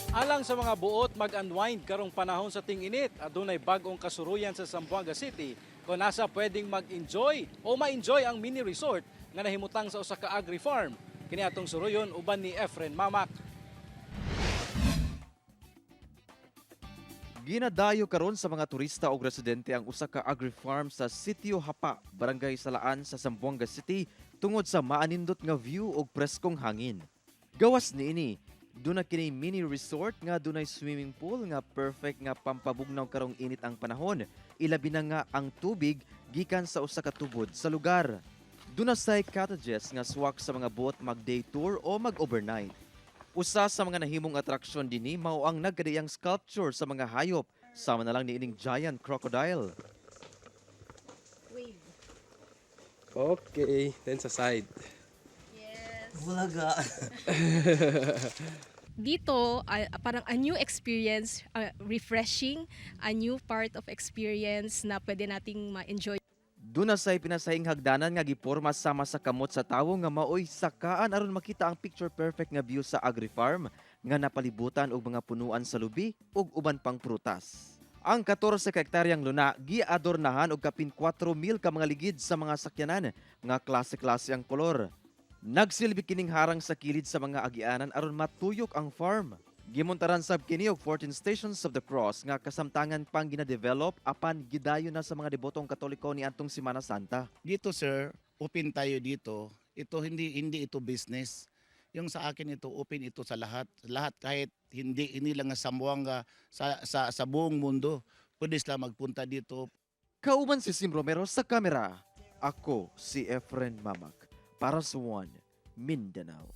Alang sa mga buot mag-unwind karong panahon sa ting-init, adunay bag-ong kasuruyan sa Zamboanga City kung nasa pwedeng mag-enjoy o ma-enjoy ang mini resort nga nahimutang sa usa ka agri-farm. Kini atong suruyon uban ni Efren Mamak. Ginadayo karon sa mga turista og residente ang usa ka agri-farm sa Sitio Hapa, Barangay Salaan sa Zamboanga City tungod sa maanindot nga view ug preskong hangin. Gawas niini, duna kini mini resort nga dunay swimming pool nga perfect nga pampabugnaw karong init ang panahon. Ilabi na nga ang tubig gikan sa usa ka tubod sa lugar. Duna say cottages nga swak sa mga buot mag-day tour o mag-overnight. Usa sa mga nahimong atraksyon dinhi mao ang nagkadiyang sculpture sa mga hayop, sama na lang niining giant crocodile. Wave. Okay, then sa side. Yes. Bulaga. Dito, parang a new experience, refreshing, a new part of experience na pwede nating ma-enjoy. Duna say pinasahing hagdanan nga giporma sama sa kamot sa tawo nga maoy sakaan aron makita ang picture perfect nga view sa agri-farm nga napalibutan og mga punuan sa lubi ug uban pang prutas. Ang 14 ka hektaryang luna giadornahan og kapin 4,000 ka mga ligid sa mga sakyanan nga klase-klase ang kolor. Nagsilbi kining harang sa kilid sa mga agianan aron matuyok ang farm. Gimontaran sab kini og 14 Stations of the Cross nga kasamtangan pang gina-develop apan gidayon na sa mga debotong Katoliko ni atong Semana Santa. Dito, sir, open tayo dito. Ito, hindi hindi ito business. Yung sa akin ito, open ito sa lahat. Lahat, kahit hindi hindi lang sa Zamboanga, sa buong mundo. Pwede sila magpunta dito. Kauban si Sim Romero sa kamera. Ako si Efren Mamak para sa One Mindanao.